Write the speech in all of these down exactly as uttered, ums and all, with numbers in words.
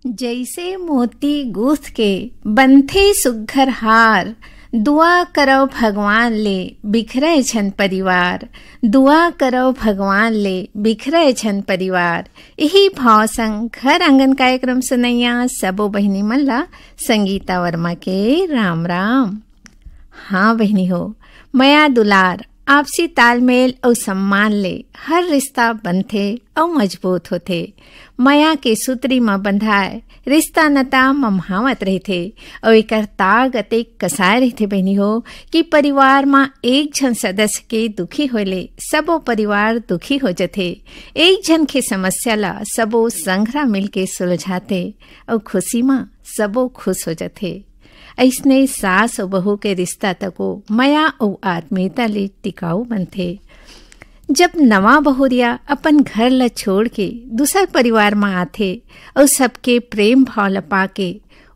जइसे मोती गूंथ के बनथे सुग्घर हार, दुआ करव भगवान ले बिखरय झन परिवार, दुआ करव भगवान ले बिखरय झन परिवार। इही भाव संग घर आंगन कार्यक्रम सुनइया सबो बहिनी मन ला संगीता वर्मा के राम राम। हाँ बहिनी हो, मया दुलार, आपसी तालमेल अउ सम्मान ले हर रिश्ता बनथे अउ मजबूत होथे। मया के सुतरी म बंधाय रिश्ता नता ममहावत रहिथे अउ एकर ताग अतेक कसाय रहिथे बहिनी हो कि परिवार म एक झन सदस्य के दुखी होय ले सबो परिवार दुखी हो जथे। एक झन के समस्या ला सबो संघरा मिलके सुलझाथे अउ खुशी म सबो खुश हो जथे। अइसने सास अउ बहू के रिश्ता तको मया अउ आत्मीयता ले टिकाऊ बनथे। जब नवा बहुरिया अपन घर ल छोड़ के दूसर परिवार म आथे अउ सबके प्रेम भाव ल पाके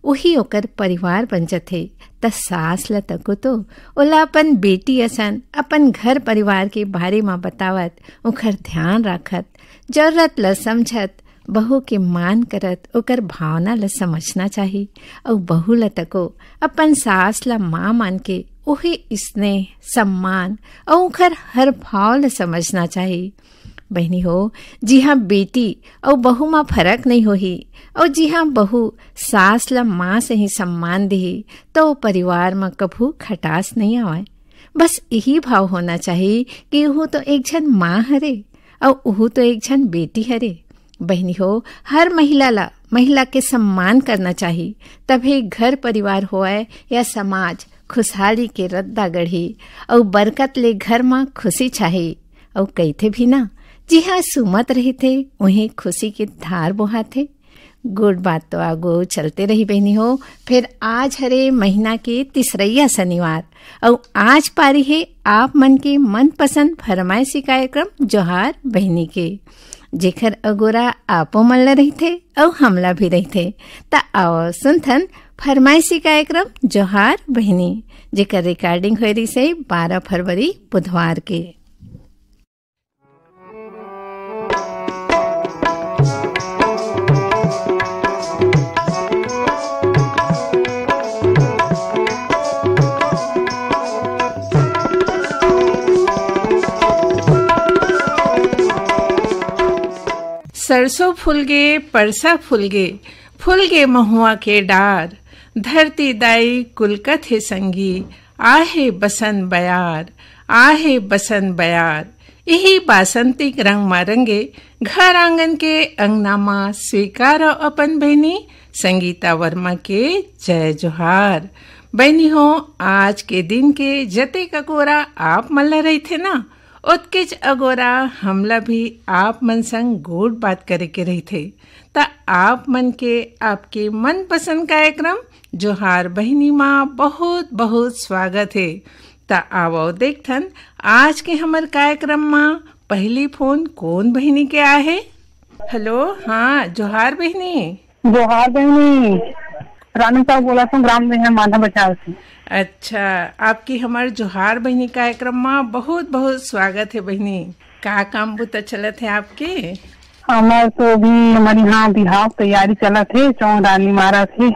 उही ओकर परिवार बन जथे, त सास ल तको तो ओला अपन बेटी असन अपन घर परिवार के बारे म बतावत, ओकर ध्यान राखत, जरूरत ल समझत, बहू के मान करत ओकर भावना ल समझना चाही। अउ बहू ल तको अपन सास ल माँ मान के ओहे स्नेह, सम्मान अउ ओकर हर भाव ल समझना चाही। बहिनी हो, जिहाँ बेटी अउ बहू म फरक नइ होही अउ जिहाँ बहू सास ल माँ सही सम्मान दिही, त ओ परिवार म कभू खटास नइ आवय। बस इही भाव होना चाही कि ओहू तो एक झन माँ हरे अउ ओहू तो एक झन बेटी हरे। बहिनी हो, हर महिला ला महिला के सम्मान करना चाही, तभे घर परिवार होवय या समाज खुशहाली के रद्दा गढ़ही अउ बरकत ले घर म खुशी छाही। अउ कहिथे भी ना, जिहाँ सुमत रहिथे, उहीं खुशी के धार बोहाथे। गुड बात तो आगो चलते रही बहिनी हो। फिर आज हरे महीना के तीसरैया शनिवार, अउ आज पारी हे आप मन के मनपसंद फरमाइशी कार्यक्रम जोहार बहिनी के, जेखर अगोरा आपो मन ल रहिथे अउ हमला भी रहिथे। त आओ सुनथन फरमाइशी कार्यक्रम जोहार बहिनी, जेकर रिकॉर्डिंग होए रहिसे बारह फरवरी बुधवार के। सरसों फूल गे, परसा फूल गे, फूल गे महुआ के डार, धरती दाई कुलकत हे संगी, आहे बसन बयार, आहे बसन बयार। इही बासंतिक रंग मा रंगे घर आंगन के अंगना मा स्वीकार अपन बहिनी संगीता वर्मा के जय जोहार। बहिनी हो, आज के दिन के जतेक अगोरा आप मन ल रहिथे ना, ओतकेच अगोरा हमला भी आप मन संग गोठ बात करे के रहिथे। त आप मन के आपके मनपसंद कार्यक्रम जोहार बहिनी मा बहुत बहुत स्वागत हे। त आवव देखथन आज के हमर कार्यक्रम मा पहली फोन कोन बहिनी के आहे। हेलो, हाँ, जोहार बहिनी। जोहार बहिनी, रानू साहू बोलत हूँ, ग्राम देहा माधा बचाल से। अच्छा, आपकी हमर जोहार बहिनी कार्यक्रम मा बहुत बहुत स्वागत हे बहिनी। का काम बुता चलत हे आपके? हमर तो अभी हमर यहाँ बिहाव तैयारी चलत हे, चौंग डाली मारत हे।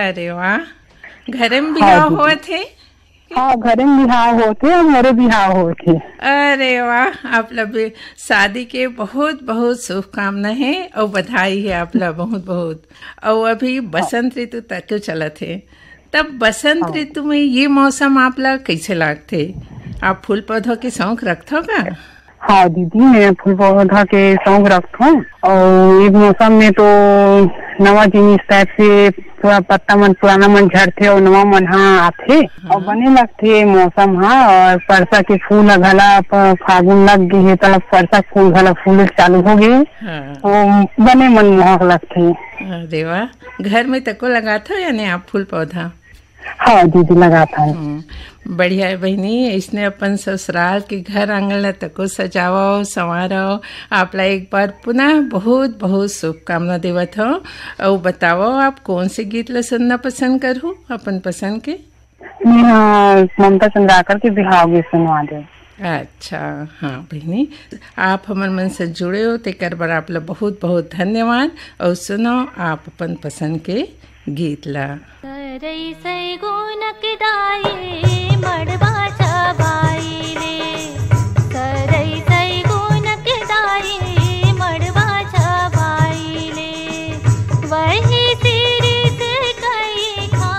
अरे वाह, घरे में हाँ बिहाव जी। होत हे? हाँ, घरे में बिहाव होत हे, हमरो बिहाव होत हे। अरे वाह, आप ला भी शादी के बहुत बहुत शुभकामना हे अउ बधाई हे आप ला बहुत बहुत। अउ अभी बसंत ऋतु तक चलत हे, तब बसंत हाँ। ऋतु में ये मौसम आप ला कैसे लागथे? आप फूल पौधों के शौक रखथो का? हाँ दीदी, मैं फूल पौधा के शौक रखथों और इस मौसम में तो नवा जिनिस type से पूरा पत्ता मन पुराना मन झड़थे और नवा मन हा आथे और हाँ। बने लगथे मौसम हा। और परसा के फूल ह घला प-, फागुन लग गे हे, त परसा के फूल घला फूले चालू हो गे, हाँ। तो बने मनमोहक लगथे। अरे वाह, घर में तको लगाथो यानी आप फूल पौधा? हाँ दीदी, लगाथन। हम्म, बढ़िया है बहिनी, इसने अपन ससुराल के घर आंगन ला तको सजावो, संवारो। आप ला एक बार पुनः बहुत बहुत शुभकामना देवत हो। और बताओ, आप कौन से गीत ला सुनना पसंद करहु अपन पसंद के? मैं, हाँ, ममता चंद्राकर के बिहाव गीत सुनवा दे। अच्छा, हाँ बहिनी, आप हमर मन से जुड़े हो, तेकर बर आप ला बहुत बहुत धन्यवाद। और सुनो आप अपन पसंद के गीत ला। सरई सैगुनक दाई मड़वा छबाई ले, सरई सैगुनक दाई मड़वा छबाई ले, वही सिरिस कई खाम,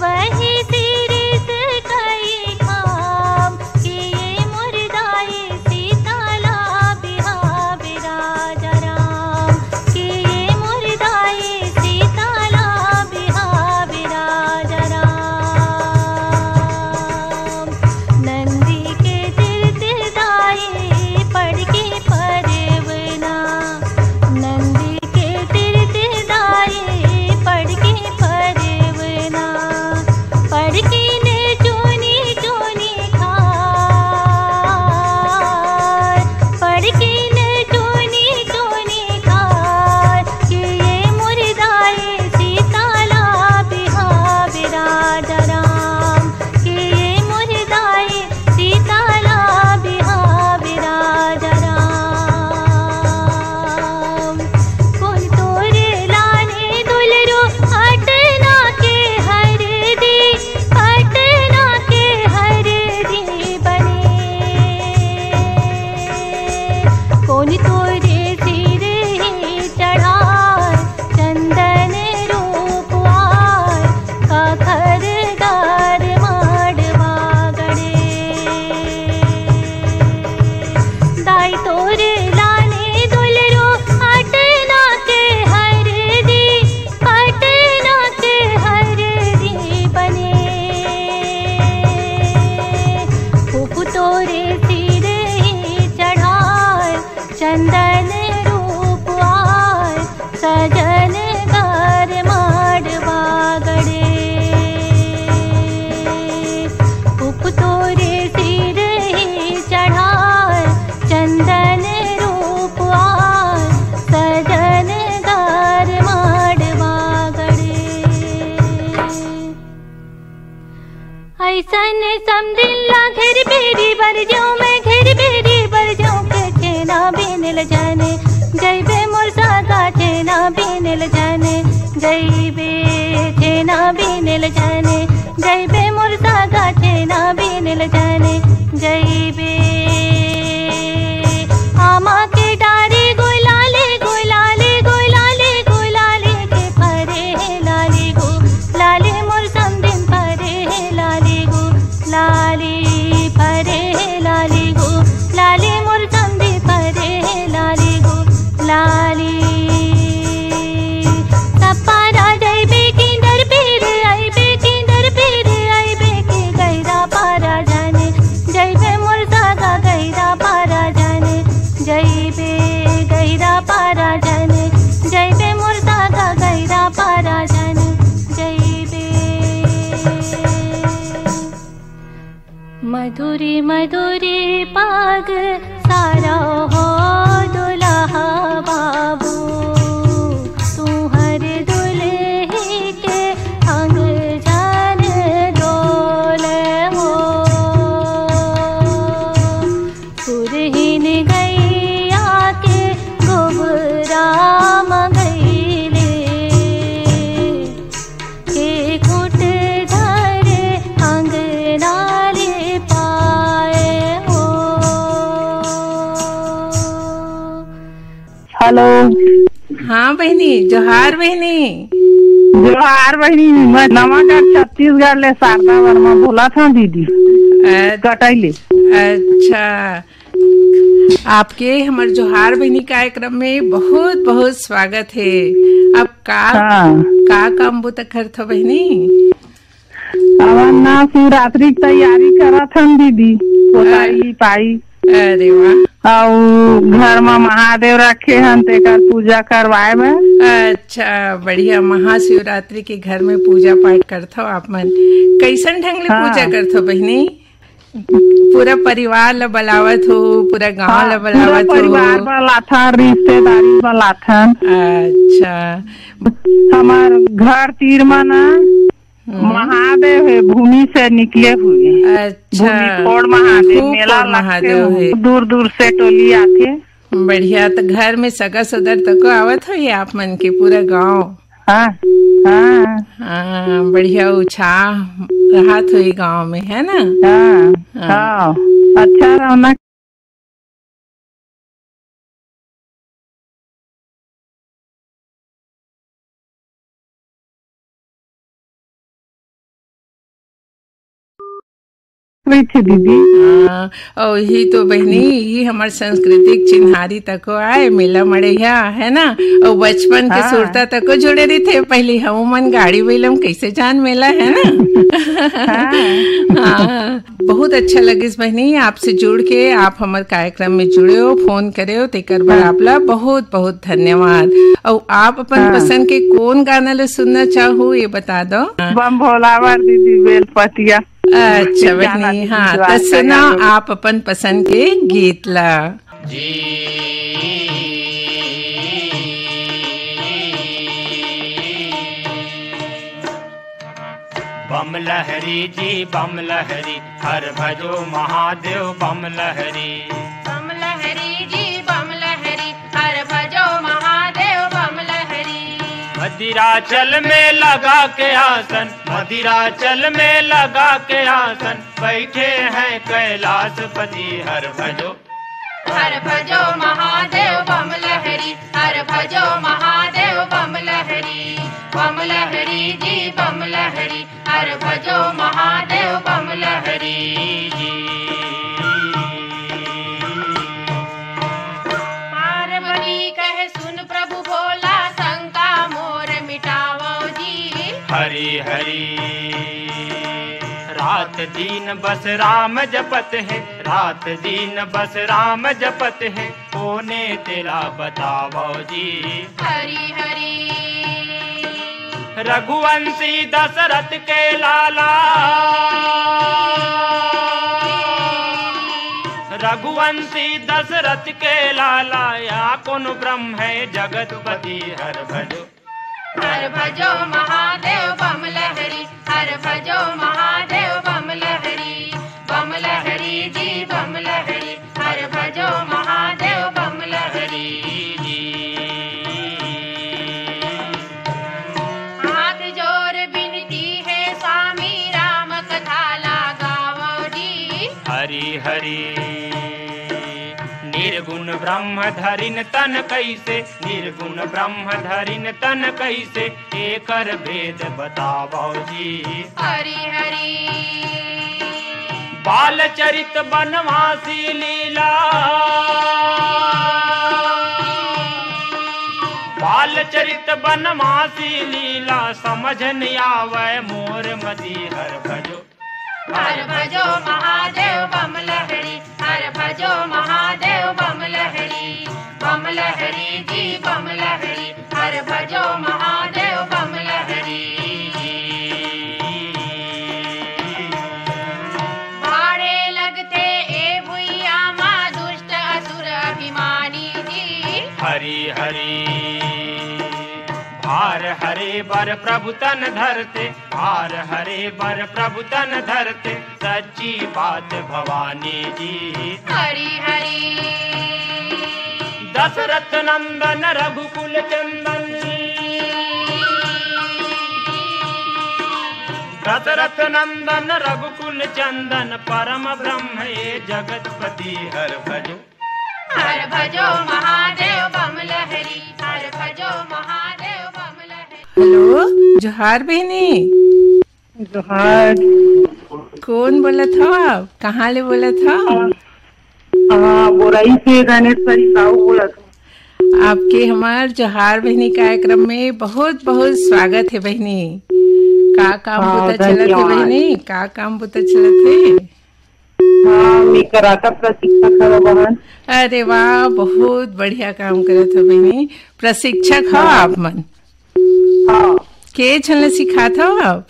वही सिरिस कई खाम, कि ये मोर दाई सीताला बिहावे राजा राम, कि ये मोर दाई सीताला बिहावे राजा राम। नंदी के तीर तीर दाई पड़ के परवना, नंदी के तीर तीर दाई पड़ के परवना, पड़ के ने चोनी चोनी खार, पड़ के ने चोनी चोनी खार, कि ये मोर दाई सीताला बिहावे राजा राम, कि ये मोर दाई सीताला बिहावे राजा राम। कोन तोरे लाने दुलरो अटना के हरदी, अटना के हरदी बने। कोन तोरे सिर ही चढ़ाए चंदन रूप आय, काखर गार माड़वा गड़े। दाई तोरे लाने दुलरो अटना के हरदी, अटना के हरदी बने। फूफ तोरे सिर ही चढ़ाए चंदन रूप आय, सजन गार माड़वा गड़े। फूफ तोरे सिर ही चढ़ाए चंदन रूप आय, सजन गार माड़वा गड़े। ऐसन समदिन ला घेर बेरी बर जाऊं मैं, घेर बेरी बर जाऊं के छेना बीनल जाने। जइबे मोर सागा छेना बीनल जाने, जइबे छेना बीनल जाने, जइबे मोर सागा छेना बीनल जाने, जइबे। आमा के डारी गुलाले, गुलाले, गुलाले, गुलाले के फरे हे लाली गो, लाली मोर समदिन फरे हे लाली गो, लाली फरे हे लाली गो, लाली मोर समदी फरे हे लाली गो, लाली। सब पारा जइबे किंदर पीर अइबे, किंदर पीर अइबे के गहिरा पारा जाने, जइबे मोर सागा गहिरा पारा जाने, जइबे गहिरा पारा जाने, जइबे मोर सागा गहिरा पारा जाने, जइबे। मधुरी मधुरी पग सारा हो दुल्हा बाबू, तुहर दुल्ही के अंग जान डोल हो। सुरहीन गैया के गोबरा मंगैले, के खुट धरे अंगना ले पाए हो। हेलो। हाँ बहिनी, जोहार बहिनी। जोहार बहिनी, मैं नवागढ़ छत्तीसगढ़ ले शारदा वर्मा बोलत हंव दीदी। अ-, कटई ले। अच्छा, आपके हमर जोहार बहिनी कार्यक्रम में बहुत बहुत स्वागत हे। अब का, हाँ। का काम बुता करथो बहिनी? अब ना शिवरात्रि के तैयारी करत हन दीदी, पोताई अ-, लिपाई। अरे वाह। अउ घर म महादेव रखे हन, तेकर पूजा करवाए बर। अच्छा, बढ़िया। महाशिवरात्रि के घर में पूजा पाठ करथव आप मन। कैसन ढंग ले हाँ। पूजा करथव बहिनी? पूरा परिवार ल बलावत हो, पूरा गांव हाँ, ल पूरा बलावत हो? परिवार बलाथन, रिश्तेदारी बलाथन। अच्छा। हमार घर तीर म ना हम्म। महादेव हे, भूमि से निकले हुए। अच्छा। भूमि फोड़ महादेव, भूमि मेला फोड़ लगथे, महादेव हे। दूर दूर से टोली आथे। बढ़िया, त घर में सगा सदर तको आवत होही आप मन के पूरा गांव? हाँ, हाँ। हाँ, बढ़िया उत्साह रहत होही गांव में, है ना? हाँ, हाँ। हाँ, अच्छा रौनक। रहिथे दीदी। हाँ, अउ ही तो बहिनी, ही हमर सांस्कृतिक चिन्हारी तको आय, मेला मड़ैया, है ना? अउ बचपन के हाँ। सुरता तको जुड़े रहिथे। पहली हमू मन गाड़ी बइला म कैसे जान मेला, है ना? हाँ। हाँ, बहुत अच्छा लगिस बहिनी, आपसे जुड़ के, आप हमर कार्यक्रम में जुड़े हो, फोन करे हो, तेकर बर हाँ। आप ला बहुत बहुत धन्यवाद। अउ आप अपन हाँ। पसंद के कौन गाना ले सुनना चाहो, ये बता दो। बम भोला बर दीदी, बेलपतिया। अच्छा बहिनी, हाँ, त सुना आप अपन पसंद के गीत ला। बम लहरी जी बम लहरी, हर भजो महादेव बम लहरी। बम लहरी जी बम लहरी, हर भजो महादेव बम लहरी। मदिराचल में लगा के आसन, मदिराचल में लगा के आसन, बैठे हैं कैलाशपति। हर भजो, हर भजो महादेव बम लहरी, हर भजो महादेव बम लहरी। बम लहरी जी बम लहरी, हर भजो महादेव बम लहरी जी। पार्वती कहे सुन प्रभु भोला, शंका मोर मिटावो जी। हरी हरी। रात दिन बस राम जपत हे, रात दिन बस राम जपत हे, कोने तेला बतावो जी। हरी हरी। रघुवंशी दशरथ के लाला, रघुवंशी दशरथ के लाला, या कौन ब्रह्म है जगतपति। हर भजो, हर भजो महादेव बम लहरी, हर भजो महादेव बम लहरी, बम लहरी जी बम लहरी, हर भजो महादेव बम लहरी जी। हाथ जोर बिनती हे स्वामी, राम कथा ला गावो जी। हरी हरी। निर्गुण ब्रह्म धरिन तन कैसे, निर्गुण ब्रह्म धरिन तन कैसे, एकर भेद बतावो जी। हरी हरी। बाल चरित बनवासी लीला, बाल चरित बनवासी लीला, समझ न आवे मोर मति। हर भजो, हर भजो महादेव बम लहरी, हर भजो महादेव बम लहरी, बम लहरी जी बम लहरी, हर भजो महादेव बम लहरी। भाड़े लगथे ए भुइया मा दुष्ट असुर अभिमानी जी। हरी हरी। भार हरे बर प्रभु तन धरते, भार हरे बर प्रभु तन धरते, सच्ची बात भवानी जी। हरी हरी। दशरथ नंदन रघुकुल चंदन, दशरथ नंदन रघुकुल चंदन, परम ब्रह्म ये जगतपति। हर भजो, हर भजो महादेव बम लहरी, हर भजो महादेव बम लहरी। हेलो, जोहार बहिनी। जोहार। कोन बोलत हव आप? कहाँ ले बोलत हव? हाँ, बोरई से गणेश्वरी साहू बोलत हव। आपके हमार जोहार बहिनी कार्यक्रम में बहुत बहुत स्वागत है बहिनी। का काम हाँ, बुता चलत है धन्यवाद। बहिनी? का काम बुता चलत है? हाँ, मैं कराटा प्रशिक्षक हव बहन। अरे वाह, बहुत बढ़िया काम करत हो बहिनी। प्रशिक्षक हो हाँ। आप मन? हाँ। के झन ल सिखात हो आप?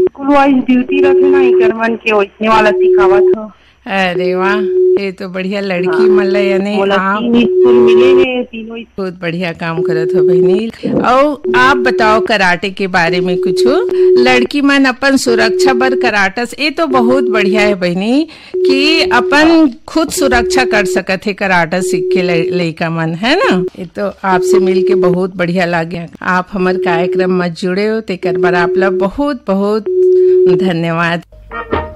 स्कूल वाइज ड्यूटी रथे ना, इकर मन के वैसने वाला सिखावत हो। अरे वाह, ये तो बढ़िया लड़की हाँ। मन ल, यानी मोला आप तीन स्कूल मिले हे, तीनों बहुत बढ़िया काम करत हो बहिनी। अउ आप बताओ कराटे के बारे में कुछ, लड़की मन अपन सुरक्षा बर कराटा से, ये तो बहुत बढ़िया है बहिनी कि अपन खुद सुरक्षा कर सकत है कराटा सीख के लइ-, लइका मन, है ना? ये तो आपसे मिलके बहुत बढ़िया लागे। आप हमर कार्यक्रम में जुड़े हो, तेकर बर आप ला बहुत बहुत धन्यवाद।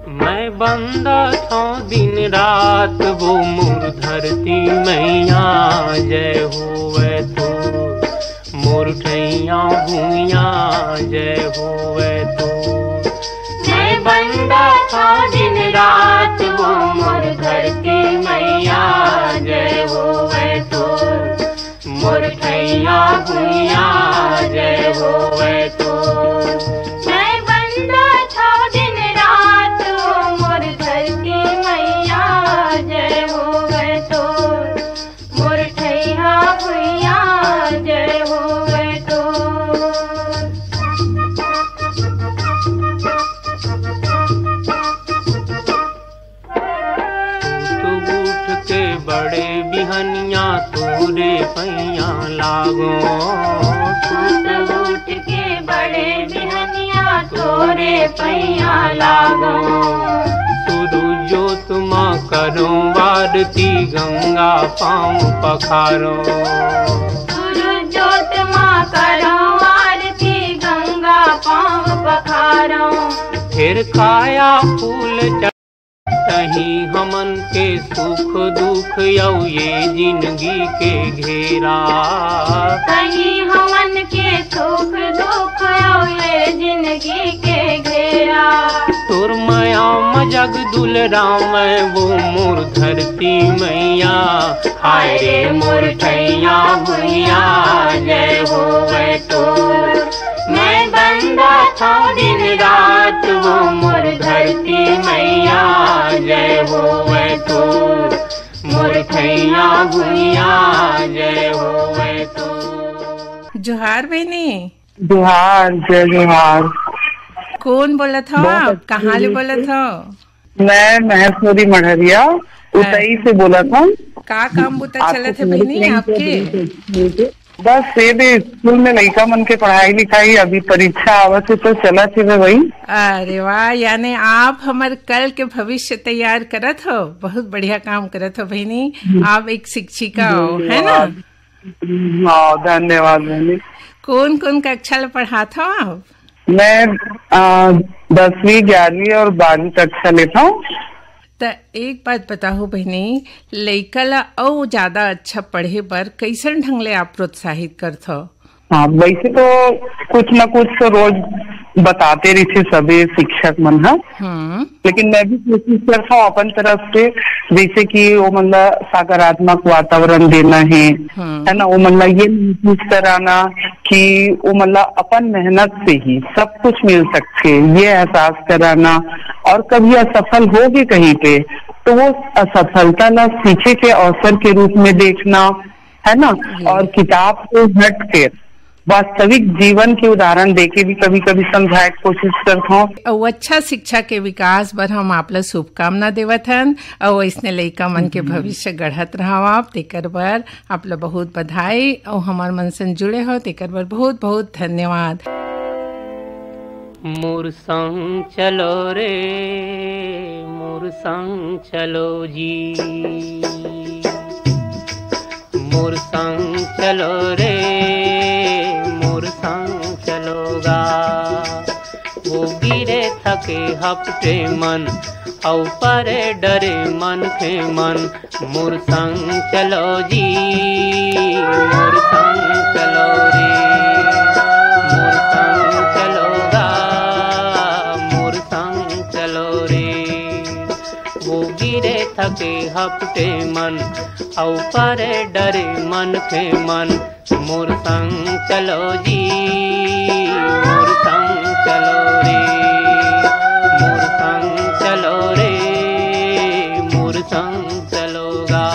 मैं बंदा थो दिन रात वो मोर धरती मैया, जय होवे तो मोर ठैया भुइया, जय होवे तो। मैं बंदा थो दिन रात वो मोर धरती मैया, जय होवे तो मोर ठैया भुइया, जय होवे तो। मैं बंदा थो दिन रात वो मोर धरती मैया, जय होवे तो मोर ठैया भुइया, जय होवे तो। सुत उठ के बड़े बिहनिया तोरे पैया लागो। सुत उठ के बड़े बिहनिया तोरे पैया लागो। सुरु जोत मा करो आरती गंगा पाँव पखारो। सुरु जोत मा करो आरती गंगा पाँव पखारो। फिर काया फूल कहीं हमन के सुख दुख अउ ये जिंदगी के घेरा। कहीं हमन के सुख दुख अउ ये जिंदगी के घेरा। तोर मया म जग दुलरावय वो मोर धरती मैया। हाय रे मोर ठैया भुइया, जय होवे तोर। मैं बंदा थो दिन रात वो मोर धरती मैया, जय होवे तोर। मोर ठैया भुइया, जय होवे तोर। जोहार बहिनी। जोहार, जय जोहार। कोन बोलत हव बहुत आप? अच्छी कहाँ ले रीत बोलत से। हव? मैं महेश्वरी मढ़रिया, उतई से बोलत हव। का काम बुता आपके चलत हे सुनने बहिनी के लिए आपके? तो बस ये भी स्कूल में लइका मन के पढ़ाई लिखाई, अभी परीक्षा आवत हे तो चलत हे वही। अरे वाह, यानी आप हमर कल के भविष्य तैयार करत हो। बहुत बढ़िया काम करत हो बहिनी। हम्म। आप एक शिक्षिका हो, है ना? धन्यवाद। हाँ, धन्यवाद बहिनी। कोन कोन कक्षा ल पढ़ात हो आप? मैं, अ, दसवीं, ग्यारहवीं और बारहवीं कक्षा लेत हव। त एक बात बताओ बहिनी, लइका ला अउ ज्यादा अच्छा पढ़े बर कइसन ढंग ले आप प्रोत्साहित करथव? हाँ, वैसे तो कुछ ना कुछ तो रोज बताते रहिथे सबे शिक्षक मन ह, हम्म। लेकिन मैं भी कोशिश करता हूँ अपन तरफ से, जैसे कि वो मन ला सकारात्मक वातावरण देना है, हम्म। है ना, वो मन ला ये महसूस कराना कि वो मन ला अपन मेहनत से ही सब कुछ मिल सकथे, ये एहसास कराना। और कभी असफल हो गए कहीं पे, तो वो असफलता ला सीखे के अवसर के रूप में देखना, है ना, जी। और किताब से हट के वास्तविक जीवन के उदाहरण देके भी कभी-कभी समझाए के कोशिश करता हूँ। अउ अच्छा शिक्षा के विकास बर हम आप ला शुभकामना देवत हन, अउ अइसने लइका मन के हम्म। भविष्य गढ़त रहव आप, तेकर बर आप ला बहुत बधाई, अउ हमर मन संग जुड़े हो, तेकर बर बहुत बहुत धन्यवाद। मोर संग चलो रे, मोर संग चलो जी। मोर संग चलो रे, मोर संग चलो गा। वो गिरे थके हपटे मन, अउ परे डरे मनखे मन। मोर संग चलो जी, मोर संग चलो रे। हपटे मन, अउ परे डरे मनखे मन, मोर संग चलो जी, मोर संग चलो रे, मोर संग चलो रे, मोर संग चलो गा।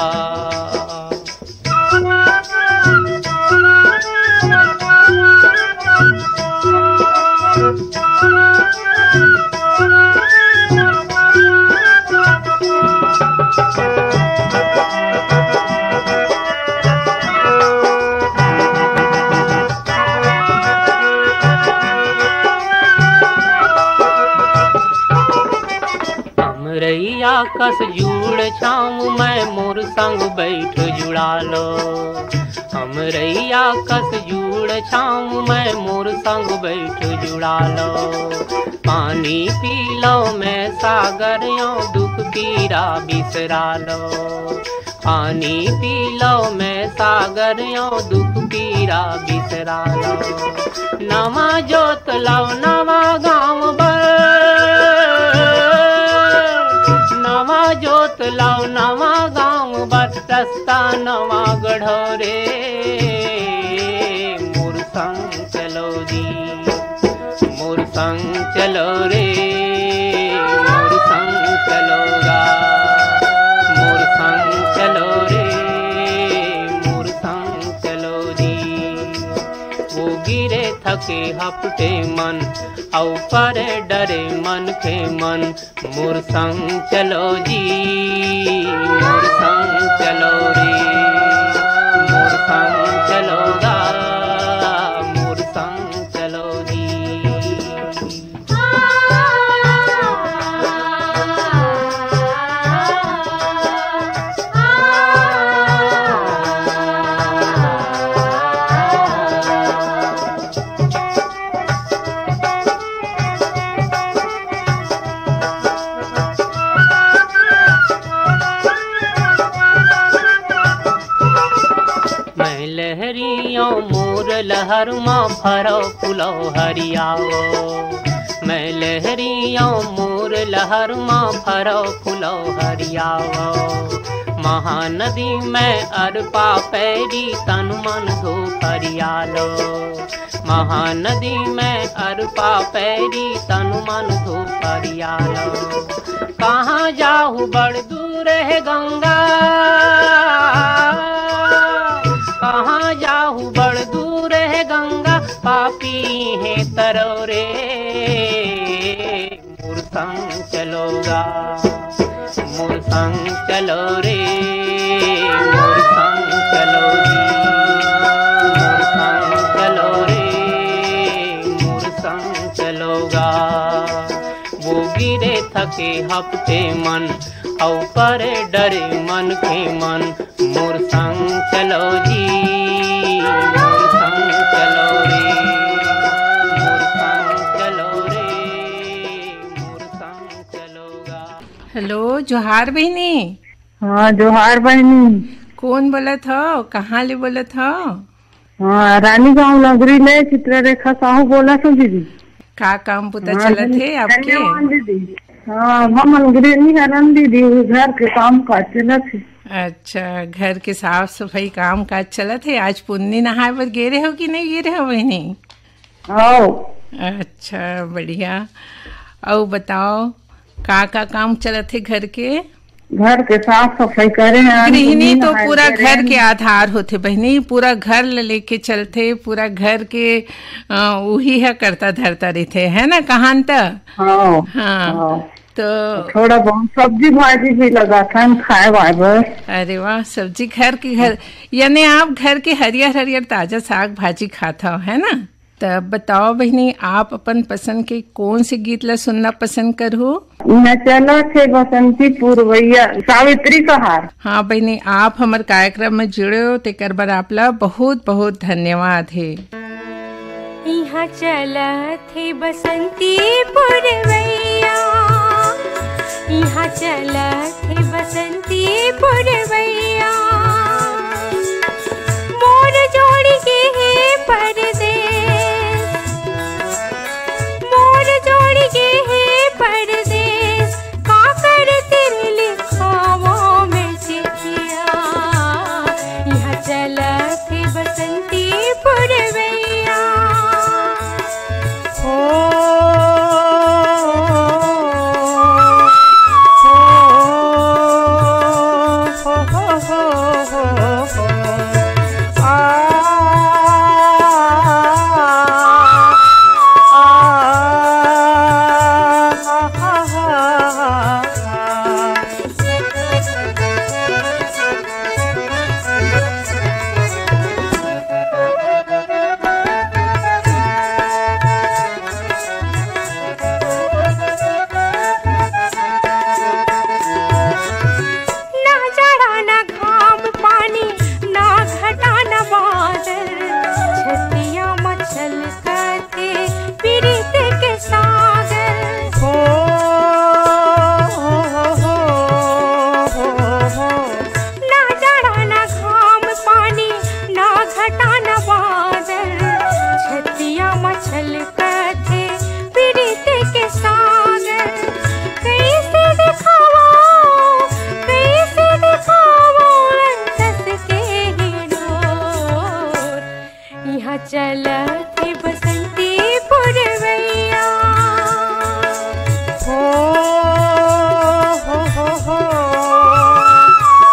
हमरैया कस जुड़ छाँव मैं, मोर संग बैठ जुड़ा लो। हमरैया कस जुड़ छाँव मैं, मोर संग बैठ जुड़ा लो। पानी पी लो मैं सागर यो, दुख पीरा बिसरा लो। पानी पी लो मैं सागर यो, दुख पीरा बिसरा लो। नवा जोत लाओ नवा गाँव बर, नवा जोत लाओ नवा गाँव बर, रस्ता नवा गढ़ो रे। मोर संग चलो जी, मोर संग चलो रे, मोर संग चलो गा, मोर संग चलो रे, मोर संग चलो जी। वो गिरे थके हपटे मन, अउ परे डरे मनखे मन, मोर संग चलो जी, मोर संग चलो रे, मोर संग चलो गा, मोर संग चलो जी। मैं लहरियों मोर लहर मा फरो फुलो हरियाओ। मैं लहरियों मोर लहर मा फरो फुलो हरियाओ। महानदी में अरपा पैरी तन मन धो फरियालो। महानदी में अरपा पैरी तन मन धो फरियालो। कहाँ जाहू बड़ दूर है गंगा, कहाँ जाहू बड़ दूर है गंगा, पापी है तरो रे। मोर संग चलो गा, मोर संग चलो रे, मोर संग चलो जी, मोर संग चलो रे, मोर संग चलो गा। वो गिरे थके हपटे मन, अउ परे डरे मनखे मन, मोर संग चलो जी, मोर संग चलो रे, मोर संग चलो रे, मोर संग चलो गा। हेलो, जोहार बहिनी। हाँ, जोहार बहिनी। कोन बोलत हव? कहाँ ले बोलत हव? हाँ, रानीगांव लंगरी ले चित्ररेखा साहू बोलत हव दीदी। का काम बुता हाँ, चलत हे आपके? धन्यवाद दीदी। हाँ, हम गृहिणी हरन दीदी, घर के काम काज चलत हे। अच्छा, घर के साफ सफाई काम काज चलत हे। आज पुन्नी नहाय बर गे रहे हो कि नहीं गे रहे हो बहिनी? आओ। अच्छा, बढ़िया। अउ बताओ, का का काम चलत हे घर के? घर के साफ सफाई करे हैं, गृहिणी तो पूरा घर के आधार होथे बहिनी, पूरा घर ल लेके चलथे, पूरा घर के, अ, उही ह करता धरता रहिथे, है ना, कहान त? हाँ, हाँ। हाँ। तो थोड़ा बहुत सब्जी भाजी भी लगाथन खाए वाए बर। अरे वाह, सब्जी घर के घर, यानी आप घर के हरियर हरियर ताजा साग भाजी खात हव, है ना? त बताओ बहिनी, आप अपन पसंद के कोन से गीत ला सुनना पसंद करहु? नचलत हे बसंती पुरवैया, सावित्री कहार। हाँ बहिनी, आप हमर कार्यक्रम में जुड़े हो, तेकर बर आप ला बहुत बहुत धन्यवाद हे। इहाँ चलत हे बसंती पुरवैया, इहाँ चलत हे बसंती पुरवैया। मोर जोड़ी के हे परदेस, मोर जोड़ी के हे परदेस, का करतिन लिखावो मैं पुरवैया। हो, हो, हो। आ, आ, आ, आ। ना जाड़ा ना घाम पानी, ना घटा ना बादल, छतिया म छलकथे पीरित के सागर। हो, हो, हो, हो, हो, हो। ना जाड़ा ना घाम पानी, ना घटा ना बादल, छतिया म छलकथे पीरित के सागर। कइसे देखावो, कइसे देखावो अंतस के ही डोर। इहाँ चलथे बसंती पुरवैया। हो, हो, हो, हो।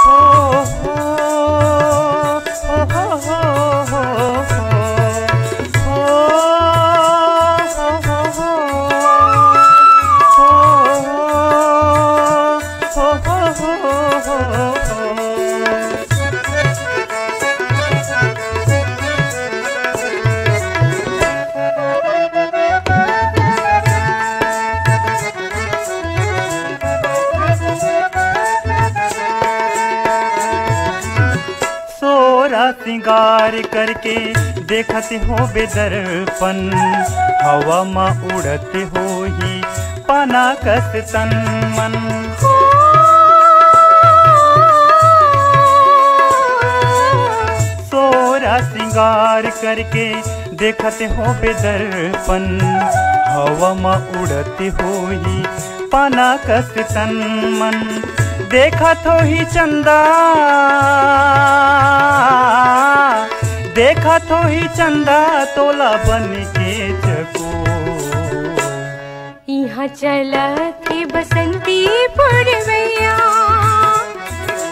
हो, हो, हो, हो, हो। सोरा सिंगार करके देखत होबे दर्पण, हवा म उड़त होही पाना कस तन मन। सोरा सिंगार करके देखत होबे दर्पण, हवा म उड़त होही पाना कस तन मन। देखत होही चंदा, देखत होही चंदा तोला बन के चकोर। इहाँ चलथे बसंती पुरवैया,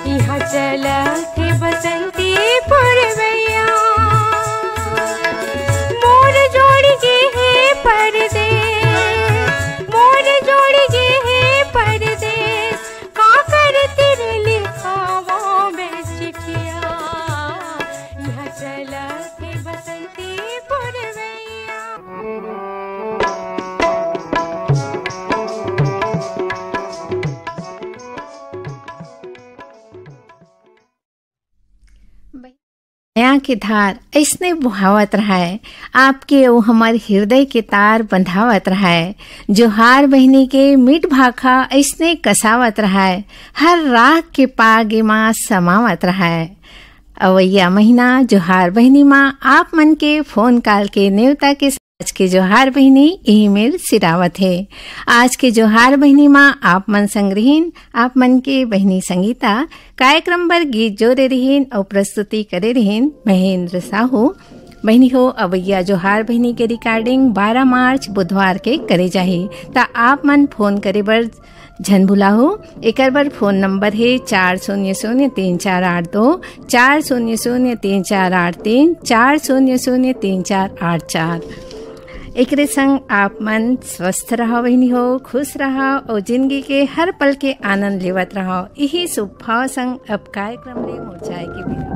इहाँ चलथे बसंती पुरवैया। मोर जोड़ गे हे परदेस, मोर जोड़ गे हे परदेस, काकर तीर लिखावों मैं चिट्ठिया। इहाँ चलथे बसंती पुरवैया। मया के धार अइसने बोहावत रहय, आपके अउ हमर हिरदय के तार बंधावत रहय। जोहार बहिनी के मीठ भाखा अइसने कसावत रहय, हर राग के पाग एमा समावत रहय। अवइया महीना जोहार बहिनी मा आप मन के फोन कॉल के नेवता के आज के जोहार बहिनी इही मेर सिरावत हे। आज के जोहार बहिनी मा आप मन संग रिहिन, आप मन के बहिनी संगीता, कार्यक्रम बर गीत जोरे रिहिन अउ प्रस्तुति करे रिहिन महेंद्र साहू। बहिनी हो, अवइया जोहार बहिनी के recording बारह मार्च बुधवार के करे जाही, त आप मन फोन करे बर झन भुलाहू। एकर बर फोन नंबर हे चार शून्य शून्य तीन चार आठ दो, चार शून्य शून्य तीन चार आठ तीन, चार शून्य शून्य तीन चार आठ चार। एकरे संग आप मन स्वस्थ रहव बहिनी हो, खुश रहव अउ जिंदगी के हर पल के आनंद लेवत रहव। इही शुभ भाव संग अब कार्यक्रम ले मोर जाए के बेरा।